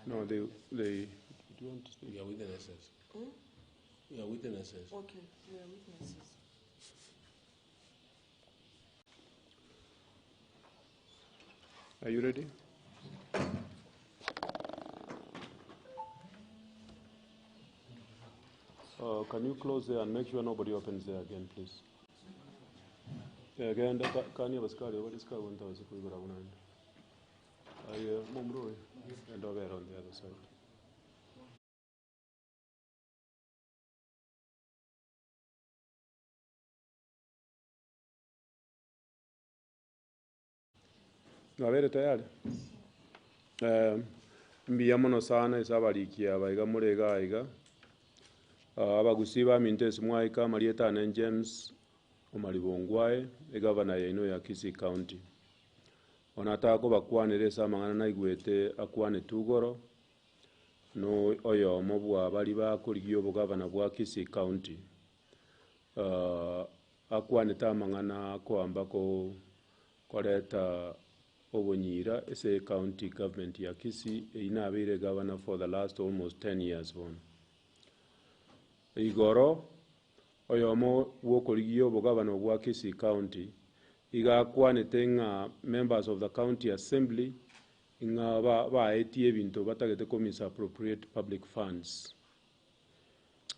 No, they, they, do you want to speak? We are witnesses. We are witnesses. Okay, we are witnesses. Are you ready? Can you close there and make sure nobody opens there again, please? Eh, genda ka- kania abasikari abare isiko abwo ntabase koigora abwo naende. Aye momura oyo, genda obere on the other side. Mwabere tayari? Eh, mbuya mono sana ase abariki aba iga more iga iga. Ah, abagusii baminto ase mwaika amarieta ane James Omariba Ongwae, egavana yaino ya Kisii County. Bono nataka kobakwanera ase amang'ana naigwete akwanetwe igoro, na oyomo bwa baria bakorigia obogavana bwa Kisii County. Akwanete amang'ana akoamba koreta obonyira ase ecounty government ya Kisii, eyio nabeire egavana for the last almost 10 years bono. Igoro, oyomo bw'okorigia obogavana obwa Kisii County, iga akwanete ng'a members of the county assembly ng'a baetie ebinto batagete ko misappropriate public funds.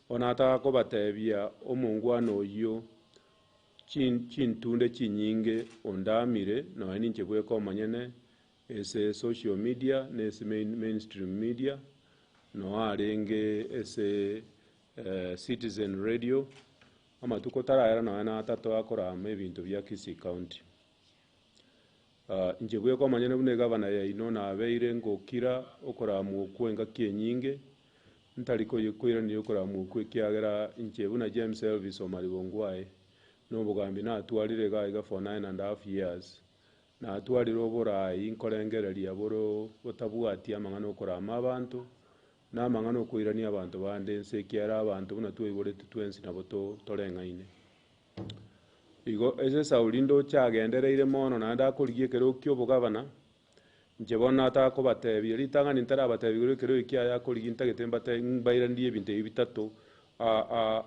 Bono ataka kobatebia omongwana oyio chintunde chinyinge ondamire nonya ninche bweka omonyene ase social media na ase mainstream media, noo arenge ase Citizen Radio, amatuko taraera nonya na atato akorama ebinto bia Kisii County. Inche bweka omonyene buna egavana yaino nabeire ngokira okoramwa okwo engaki enyinge, ntari koiraneria okoramwa okwo ekiagera inche buna James Elvis Omariba Ongwae, na obogambi natwarire iga iga for 9.5 years, natwarire oborai nkorengereria boro botabwati amang'ana okorama abanto, na amang'ana okoirania abanto bande inse ekiagera abanto buna twaiboretwe twensi nabo toreng'aine. Igo ase Sauli ndoche agendereire mono naende akorigia ekerogo ki'obogavana, inche bono nataka kobatebia, ritang'ani ntarabatebia igoro ekerogo ekiaye akorigia ntagete mbate mbairanerie ebinto ebi bitato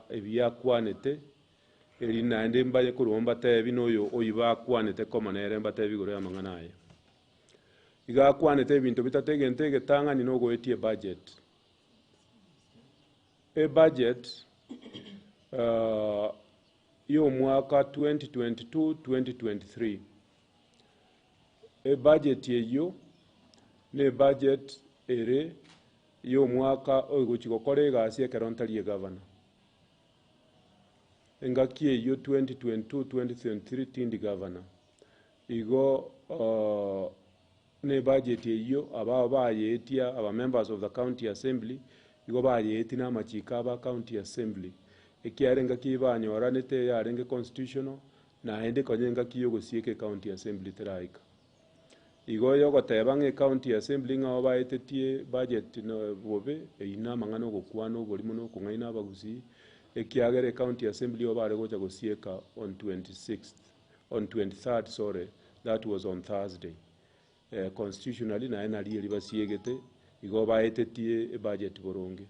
ebi akwanete, eri naende mbaye korwa mbatebi na oyo oyio bakwanete komo nere mbatebi igoro y'amang'ana aya. Iga akwanete ebinto bitato, egento egetang'ani nogoetia ebudget. Ebudget y'omwaka 2022-2023. Ebudget eyio ne ebudget ere y'omwaka ogochia gokora egasi ekero ntari egavana. Engaki eyio 2022-2023 tindi gavana. Igo ne ebudget eyio aba bayeetia aba members of the county assembly, igo bayeetie na amachiko aba county assembly, ekiagera engaki eyio banyoranete yarenge constitutional, naende konya engaki ya ogosieka ecounty assembly teraika. Igo oyogoteba ng'a ecounty assembly ng'a baetetie budget bobe, eyio na amang'ana ogokwana oborimo na okong'aina abagusii, ekiagera ecounty assembly igo bare gocha gosieka on 26th, on 23rd sorry, that was on Thursday. Constitutionally naye nario erio basiegete, igo baetetie ebudget boronge.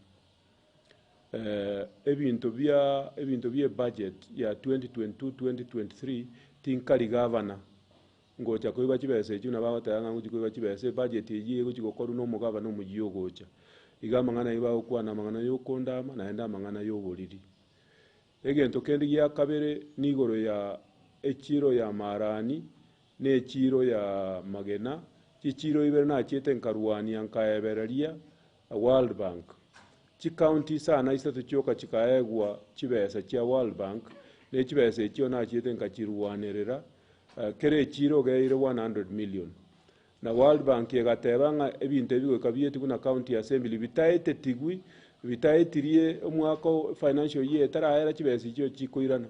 Ebinto bia ebinto bia ebudget ya 2022-2023 tinkari gavana ngocha koiba chibesa echio nabo bagoteba ng'a ngochi koiba chibesa, ebudget eyio egochi gokorwa na omogavana omoyia ogocha. Iga amang'ana ayio bagokwana amang'ana ya okondama naende amang'ana ya oboriri. Egento kende gia kabere nigoro ya echiro ya Maarani, na echiiro ya Magena, chichiiro ibere nachiete nkarwania nkaebereria World Bank. Chicounty isano isato chioka chikaegwa chibesa chia World Bank, ne chibesa echio nachiete nkachirwanerera, kera echiiro geire 100 million. Na World Bank egateba ng'a ebinto ebi goika bietigwe na County Assembly bitaetetigwi, bitaetirie omwaka o financial year etarahera chibesa echio chikoirana.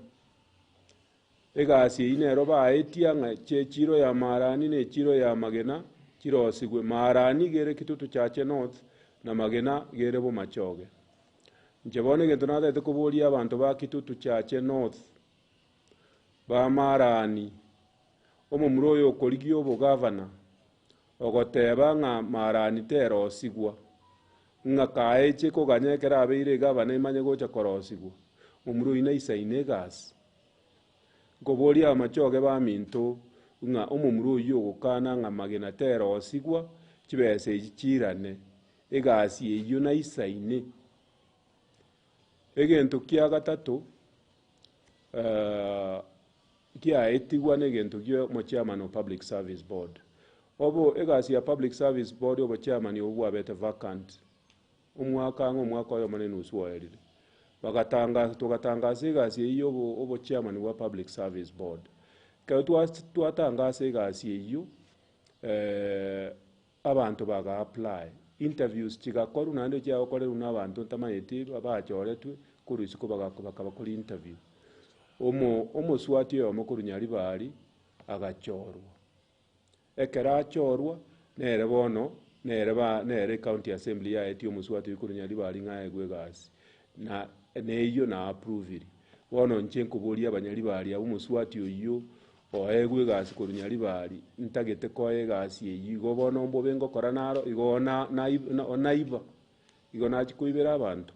Egasi eyio nero baetia ng'a chi'echiiro ya Maarani na echiiro ya Magena chirosigwe, Maarani iga ere Kitutu Chache North, na Magena iga ere Bomachoge. Inche bono egento natagete koboria abanto ba Kitutu Chache North, ba Maarani, omomura oyo okorigia obogavana, ogoteba ng'a Maarani terosigwa. Ng'a kaeche koganya ekero abeire egavana emanye gocha korosigwa, momura oyio naisaine egasi. Nkoboria amachoge baminto ng'a omomura oyio ogokana ng'a magena terosigwa, chibesa echi chiirane, egasi eyio naisaine. Egento kia gatato, kiaetigwa na egento gia omochairman o Public Service Board. Obo egasi ya Public Service Board obochairman obo bwabete vacant omwaka ang'e omwaka oyomo na enusu oerire. Bagatangasa togatangasa egasi eyio ya obo obochairman bwa Public Service Board. Ekero twatangasa egasi eyio, Abanto baga apply, interviews chigakorwa naende chiagokorerwa na abanto ntamanyeti bachoretwe korwa isiko bakabakora interview. Omo omoswati oyomo korwa Nyaribari agachorwa. Ekero achorwa, nere bono nere ba nere ecounty assembly yaetie omoswati oyio korwa Nyaribari ng'a aegwe egasi, na neyio na approviri. Bono inche nkoboria abanyaribari abwo omoswati oyio Oegwe egasi korwa Nyaribari, ntagete koa egasi eyio, igo bono mbobe ngokora naro, igo na onaiba, igo nachia koibera abanto.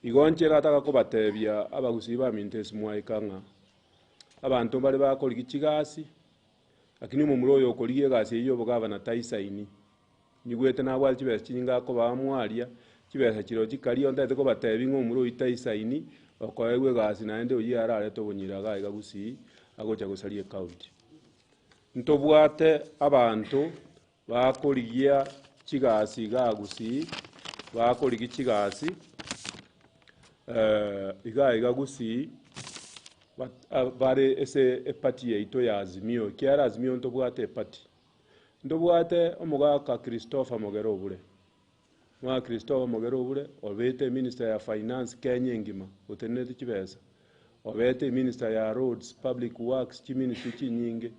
Igo inche nataka kobatebia abagusii baminto ase mwaika ng'a, abanto mbare bakorigia chigasi, lakini omomura oyo okorigia egasi eyio ya obogavana taisaini. Nyigwete nabwate chibesa chinyinge akobaa mwaria, chibesa chirochio chikaria, ntagete kobatebia ng'a omura oyio taisaini, okoegwa egasi naende oyio ararete obonyira iga iga gusii, agocha gosaria ecounty. Ntobwate abanto bakorigia chigasi igaa gusii, bakorigia chigasi iga iga gusii, bare ase eparty yaito ya Azimio, ekiagera Azimio ntobwate eparty. Ntobwate omogaka Christopher Mogere Obure. Omogaka Christopher Mogere Obure obete eminister ya finance Kenya engima, otenenerete chibesa. Obete eminister ya roads, public works, chiministry chinyinge.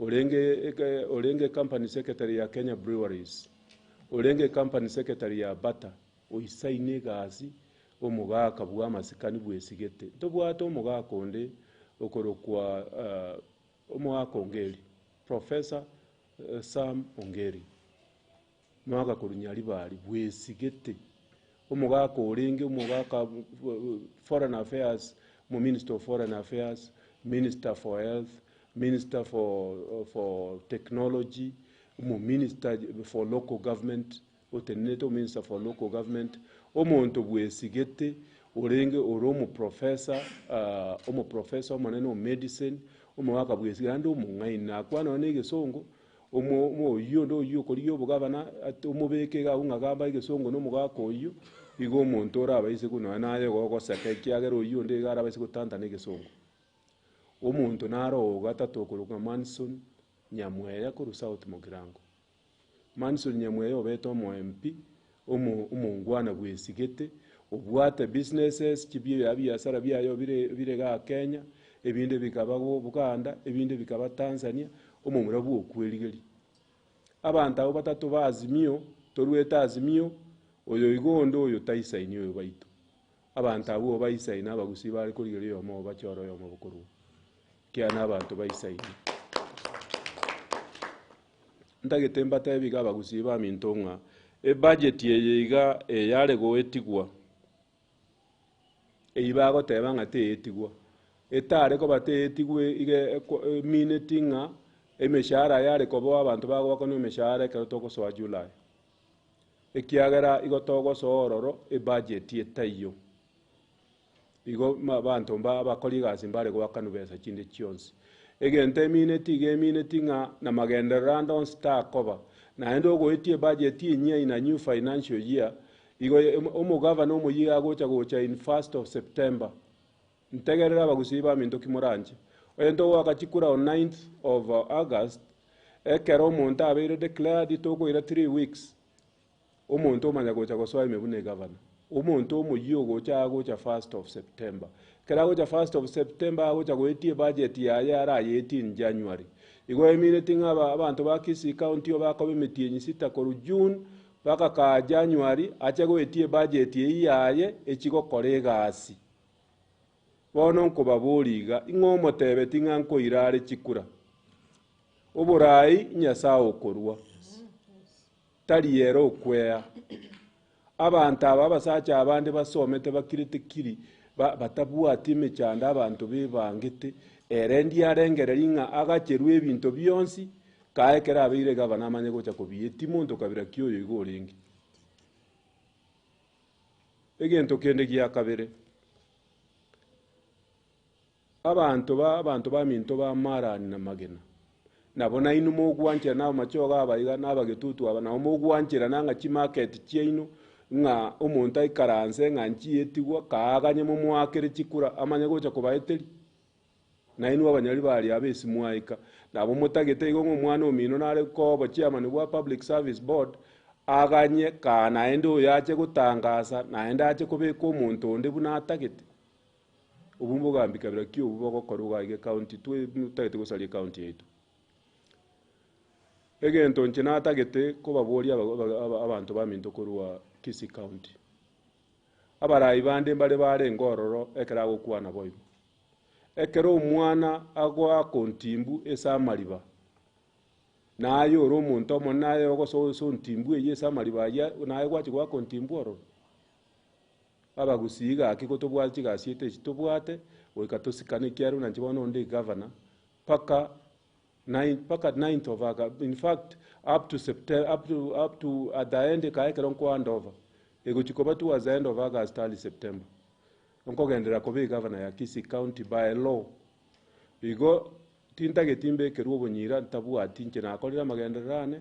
Orenge eke orenge ecompany secretary ya Kenya Breweries. Orenge ecompany secretary ya Bata, oisaine egasi, omogaka bw'amasikani bwesigete. Ntobwate omogaka onde okorokwa Omogaka Ongeri, Professor Sam Ongeri, omogaka korwa Nyaribari bwesigete, omogaka orenge omogaka foreign affairs, omominister of foreign affairs, minister for health, minister for for technology, omominister for local government, otenenerete ominister for local government, omonto bwesigete orenge ore omoprofessor omoprofessor omonene o medicine, omogaka bwesigete naende omong'aini, nakwana nonya na egesongo, omo omo oyio onde oyio okorigia obogabana ati omobeke iga abwo ng'a gamba egesongo na omogaka oyio, igo omonto orabaise ko nonya naye igo ogoseka ekiagera oyio onde iga arabaise gotantana egesongo. Omonto naro ogatato okorokwa Manson Nyamweya korwa South Mugirango. Manson Nyamweya obete omo MP, omo omongwana bwesigete, obwate businesses chibia ebiasara biaye bire bire igaa Kenya, ebinde bikaba Buganda, ebinde bikaba Tanzania, omomura bwa okwerigeria. Abanto abwo batato ba Azimio, torwete Azimio, oyo iga onde oyo taisaini oyo baito. Abanto abwo baisaine abagusii bare korigereria oyomo obo bachore oyomo obo korwa ekiagera na abanto baisaine. Ntagete mbatebi iga abagusii baminto ng'a ebudget eye iga eyare goetigwa, eyio bagoteba ng'a teetigwa, etare koba teetigwa iga emineti ng'a emeshahara yare koboa abanto bagoakanwa emeshahara ekero togosoa July. Ekiagera igo togosoa ororo ebudget etaiyo. Igo abanto mba abakori egasi mbare goakanwa besa chinde chionsi. Egento emineti iga emineti ng'a na magenderero ande onsi takoba. Naende ogoetia ebudget enyia in a new financial year, igo omogavana omoyia iga agocha gocha in first of September. Ntegerere abagusii baminto ki moranche. Onye togoaka chikura on ninth of August, ekero omonto abeire declared tokoira 3 weeks. Omonto omanya gocha gosoa ime buna egavana, omonto omoyia ogocha agocha first of September. Ekero agocha first of September agocha goetia ebudget yaye arayeetie in January. Igo emineti ng'a aba abanto ba Kisii county obakoba emetienyi sita korwa June mpaka kaa January ache goetia ebudget eyio yaye echie gokora egasi. Bono nkobaboria iga, ing'o omotebeti ng'a nkoira are chikura? Oborai Nyasae okorua. Tari ere okwea. Abanto aba abasacha abande basomete bakirete kiri, ba batabwati emechando abanto bebangete, ere ndiarengereria ng'a agacherwe ebinto bionsi, kae ekero abeire gavana amanye gocha kobiyetia monto kabira ki oyo iga orenge. Egento kende gia kabere, Abanto ba abanto baminto ba Marani na Magena, nabo nainwe mogwancherana nabamachogo aba iga, na abagetutu aba, nabo mogwancherana ng'a chimarket chiaino, ng'a omonto aikaranse ng'a nchietigwa, kaaganye momoakere chikura amanye gocha kobaeteria. Nainwe abanyari baria aba esimwaika, nabo motagete igo ng'a omwana omino nare koba chairman bwa Public Service Board, aganye kaa naende oyo ache gotangasa, naende ache kobeka omonto onde buna atagete. Obwo mbogambi kabira ki obwo bogokorwa iga iga ecounty twe totagete gosaria ecounty yaito. Egento inche natagete kobaboria aba aba abanto baminto korwa Kisii county, abarai bande mbare barenge ororo ekero agokwana boigo. Ekero omwana agoaka ontimbu ase amariba, naye ore omonto omonene naye ogosoa ase ontimbu eywo ase amariba aywo naye gwachia goaka ontimbu ororo. Abagusii gaki kotobwate chigasi chiaito echi tobwate, goika tosikane ekiagera buna inche bono onde egavana, mpaka nine mpaka ninth of August, in fact up to September up to up to at the end ekae ekero nko hand over, egochi koba towards the end of August early September, nkogenderera koba egavana ya Kisii county by law. Igo tintageti mbekerwe obonyira ntabwati inche nakorire amagenderero ane,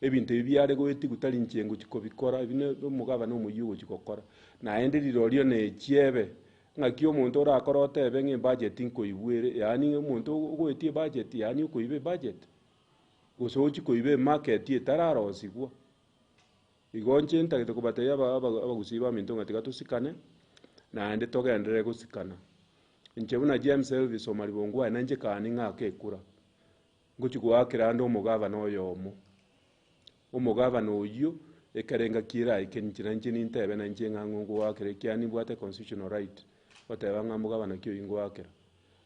ebinto ebi biare goetigwa tari inche ngochia kobikora, ebi ne omogabana omoyio ogochia gokora. Naende rirorio na echiebe, ng'aki omonto orakore otebe ng'a ebudget nkoibwa ere, yaani omonto ogoetia ebudget yaani okoiba ebudget, gose ochia koiba emarket etararosigwa. Igo inche ntagete kobatebia aba aba abagusii baminto ng'a tiga tosikane, naende togenderere gosikana. Inche buna James Elvis Omariba Ongwae nainche kani ng'ake ekura, ngochia goakera ande omogavana oyomo. Omogavana oyio, ekero engaki eraike inche nainche nintebe nainche ng'a ng'o ngoakera ekiagera nimbwate constitutional right, goteba ng'a mogavana ki oyio ngoakera.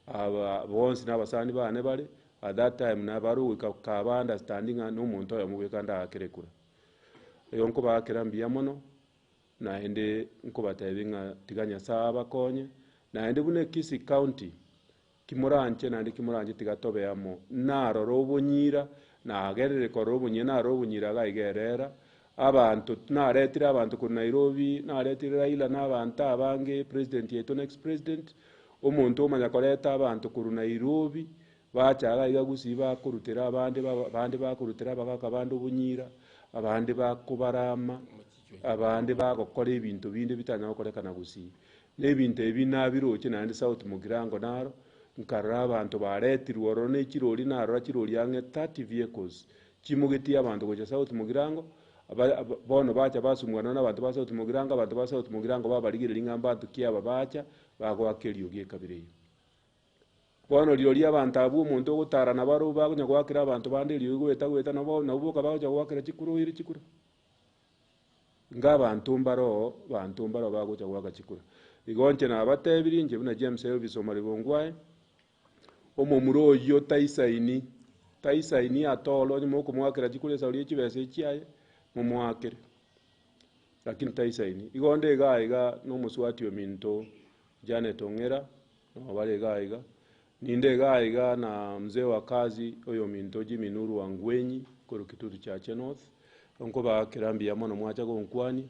Aba bonsi na abasani bane bare, at that time nabare ogoika kaba understanding ng'a na omonto oyomo bweka ndaakere ekura. Igo nkobaakera mbuya mono, Naende nkobatebia ng'a tiga Nyasae abakonye, naende buna Kisii County, kimoranche naende kimoranche tiga tobe amo. Narora obonyira, nagerire korora obonyira, narora obonyira iga iga erera, abanto naretire abanto korwa Nairobi, naretire Raila na abanto abange, president yaito na ex president, omonto omanya koreta abanto korwa Nairobi, bacha iga iga Gusii bakorutera abande abande bakorutera abagaka bande obonyira, abande bakobarama. Abande bagokora ebinto binde bitanya gokorekana gusii. Na ebinto ebi nabiroche naende South Mugirango naro, nkarora abanto baretirwe ororo ne chirori narora chirori ang'e 30 vehicles chimogetie abanto gocha South Mugirango, aba bono bacha basumgana na abanto ba South Mugirango, abanto ba South Mugirango babarigereria ng'a mbanto ki aba bacha, bagoaka eriogi ekabira eyio. Bono rirorio abanto abwo omonto ogotara nabarobwo bakonya goakera abanto bande eriogi goeta goeta nabo nabwo boka bagocha goakera chikura oire chikura. Ng'abanto mbaroo, banto mbaroo bagocha goaka chikura. Igo inche nabatebirie inche buna James Elvis Omariba Ongwae, omomura oyio taisaini, taisaini at all onye mokomoakera chikura esauri ye chibesa echiaye, momoakere, lakini taisaini. Igo onde iga iga na omoswati ominto Janet Ong'era, nabo bare iga iga, ninde iga iga na mzee wa kazi oyominto Jimmy Nuru Wangwenyi korwa Kitutu Chache North, Nkobaakera mbuya mono mwacha gonkwania,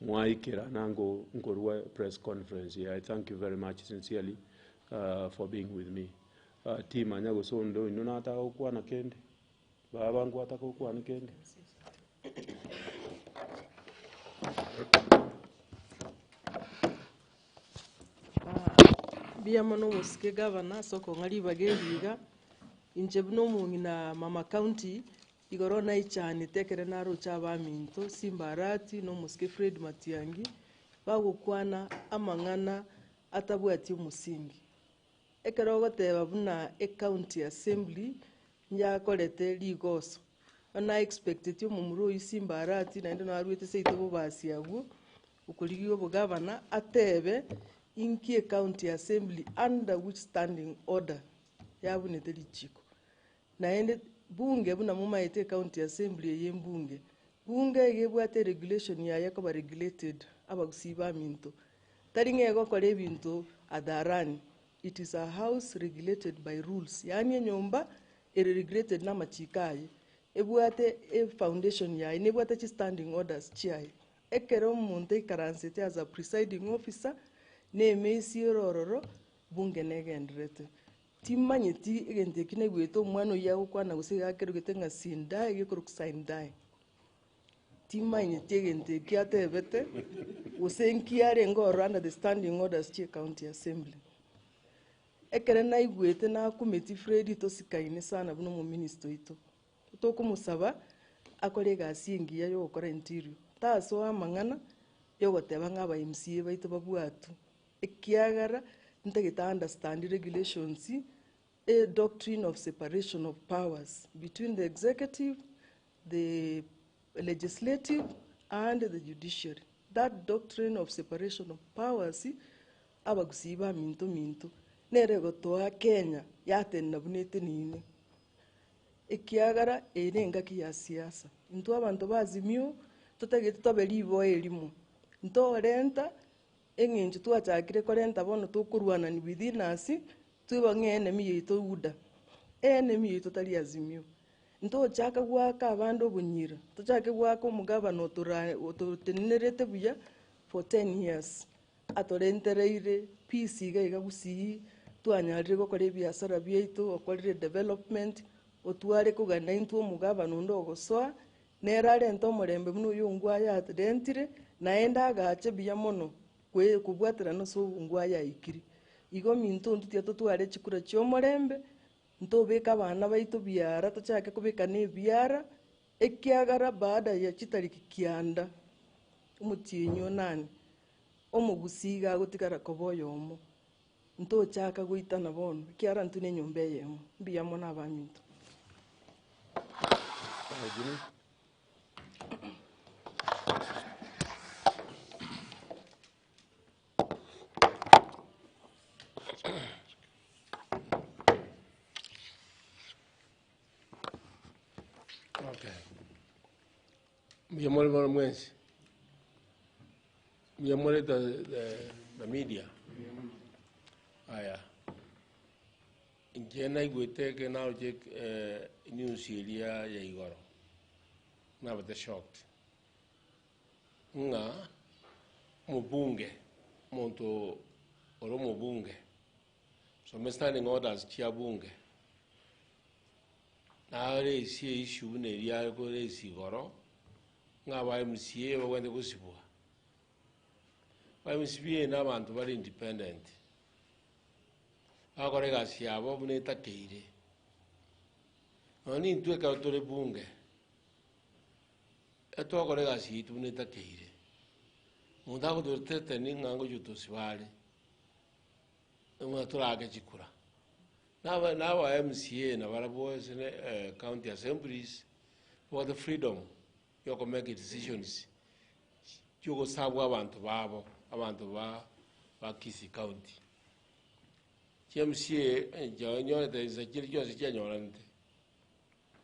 mwaikera na nko nkorua press conference eye. I thank you very much sincerely for being with me. Timanya gose onde oino nataka gokwana kende, baba nkwataka gokwana kende? Mbuya mono omosike gavana ase okong'a ribaga eri iga, inche buna omong'ina mama county, Igoro naichanete ekero naroche abaminto Simba Arati na omosike Fred Matiang'i bagokwana amang'ana atabwati omosingi. Ekero ogoteba buna ecounty assembly yakorete rigoso, bono na expecteti omomura oyio Simba Arati naende narwete seito bobasi abwo, okorigia obogavana atebe inki ecounty assembly under which standing order yabunete richiko. Naende bunge buna momaete ecounty assembly eye embunge, Bunge iga ebwate eregulation yaye ekoba regulated abagusii baminto. Tari ng'a egokora ebinto hadharani, it is a house regulated by rules, yaani enyomba ere regulated na amachiko aye, ebwate efoundation yaye, nebwate chistanding orders chiaye. Ekero omonto aikaransete as a presiding officer, na emesi ere ororo, bunge negendererete. Timanyeti egento eki naigwete omwana oyio agokwana gose iga akerogete ng'a sindai gekorokwa sign die. Timanyeti egento eki atebete, gose nki arenge ororo under the standing orders chia ecounty assembly. Ekere naigwete nakumeti Freddy tosikaine sana buna omominister oito. Tokomosaba akore egasi engiya ya ogokora interior, tasoa amang'ana ya ogoteba ng'a aba MCA baito babwatwe, ekiagera ntagete a understand regulations, a doctrine of separation of powers between the executive, the legislative and the judiciary. That doctrine of separation of powers, abagusii baminto minto, nere egotoa Kenya yatenena buna eteneine. Ekiagera eye nengaki ya siasa. Intwe abanto ba Azimio totagete tobe riboa erimo, ntorenta eng'encho twachakire korenta bono tokorwanani within us, toiba ng'a enemy yaito UDA, enemy yaito tari Azimio. Ntochaka goaka abande obonyira, tochake goaka omogabana otora ototenenerete buya for ten years. Atorentereire peace iga iga gusii, twanyarire gokora ebiasara biaito, okorire development, otware kogana intwe omogabana onde ogosoa, nere arente omorembe buna oyo ongwaye arentire, naende agache buya mono kwe kobwaterana ase ongwaye aikire. Igo minto intwe tiga totware chikura chia omorembe, ntobeke abana baito biara, tochake kobekana ebiara, ekiagera baada ya chitariki kianda, omotienyi onane, omogusii iga agotigara koba oyomo, ntochaka goitana bono, ekiagera intwe na enyomba eyemo. Mbuya mono abaminto. Jimmy. Okay. Mbuya more bono mwensi. Mbuya more the, the, the media. Aya. Inche naigwete eke naroche eh, news eria ya igoro. Nabete shocked. Ng'a omobunge, omonto ore omobunge, some standing orders chia bunge, Naresie issue buna eria are koresia igoro, ng'a aba MCA babwenerete gosibwa. Aba MCA na abanto bare independent, bagokora egasi yabo buna etakeire. Nonya nintwe ekero tore bunge, etwakora egasi yaito buna etakeire, omonto agototeteni ng'a ngochia gotosiba are, buna toraake chikura. Naba na aba MCA nabarabwo ase county assemblies, babwate freedom ya okomake decisions chiogosabwa abanto babo, abanto ba ba Kisii county. Chi MCA inche nyorete insa chiria chionsi chianyoranete,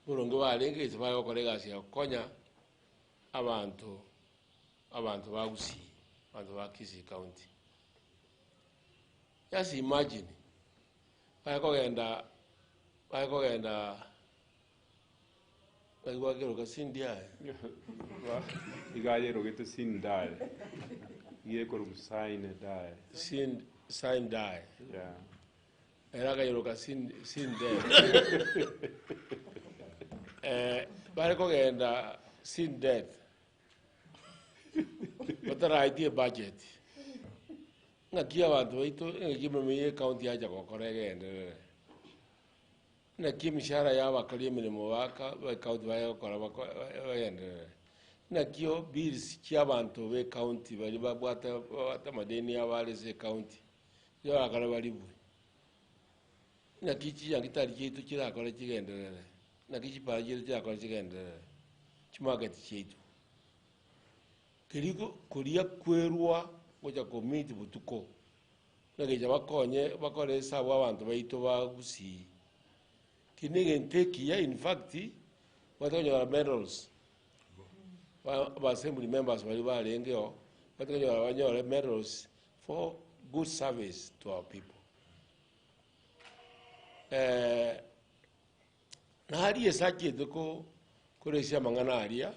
boronge barenge gese bare gokora egasi ya gokonya abanto abanto ba Gusii, abanto ba Kisii county. Just imagine. Baye kogenda baye kogenda naki gwakeroka sindiaye. Iga ayerogete sindae. Iga ekorokwa sine die. Sin sine die. Yeah. Ere akayeroka sin sin death. Eh, bare kogenda sin death. Bataraitie ebudget. Ng'aki abanto baito, engaki emeremo ye ecounty yacha gokora egenderere. Naki emishahara ya abakori emeremo ba ka ba ecounty bagokora bako bagenderere. Naki o bills chia abanto ba ecounty baria babwate babwate amadeni abo are ase ecounty, nigo barakore baribwe. Naki chinyagitari chiaito chirakore chigenderere, naki chipara chiaito chirakore chigenderere, chimarket chiaito. Keria koria kwerwa gocha ko meet botuko, nagecha bakonye bakore esabu abanto baito ba Gusii. Ki na egento ekiya in fact, obwate konyora medals. Ba aba assembly members baria barengeo, batikonyora banyore medals for good service to our people. Naria ase achiete ko koresia amang'ana aria,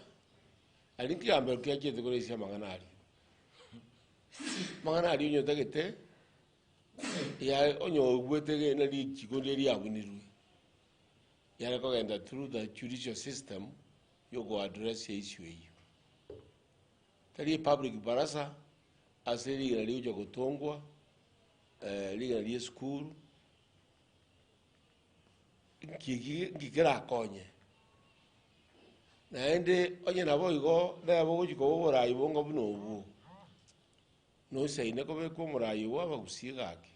aria nkegambero kiachiete koresia amang'ana aria. Amang'ana aria onye otagete, ya onye oigwete ge na richiko riria riabunirwe, yare kogenda through the judicial system yogo address issue eyio. Tari epublic barasa ase rigena rigocha gotongwa, rigena ria esukuru, nki eki nki kerakonye. Naende onye nabo igo nabo ogochi koba oborai bonga buna obwo, nosaine kobekwa omorai obo abagusie gaki,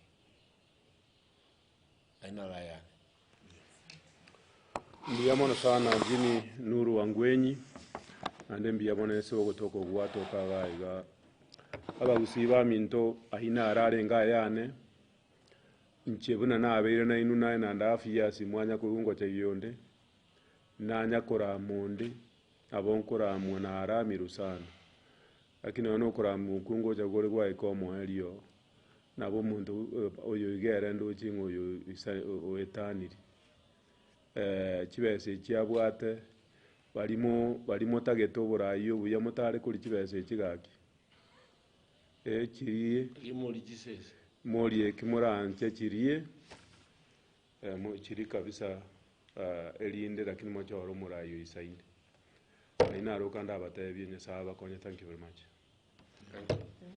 ayio naro ayane. Mbuya mono sana Jimmy Nuru Wangwenyi, naende mbuya mono ase ogotoka ogwatoka iga iga. Abagusii baminto ayio naro arenge ayane, inche buna nabeire nainwe naye naende half years mwanya koigwa ngocha onde, nanya korama onde, nabo nkoramwa naramirwe sana. Lakini nonya na okoramwa okwo ngocha kore gwaika omoerio, nabo omonto oyo iga ere ndoche ng'a oyo isa oetaniri. Chibesa echi abwate, baria mo baria motagete oborai obuya motare koria chibesa echi gaki, chirie, Rimori chisese. morie eki moranche chirie, mo chirie kabisa erinde lakini mochore omorai oisaine. Naende naroka ndabatebie Nyasaye abakonye, thank you very much. Thank you.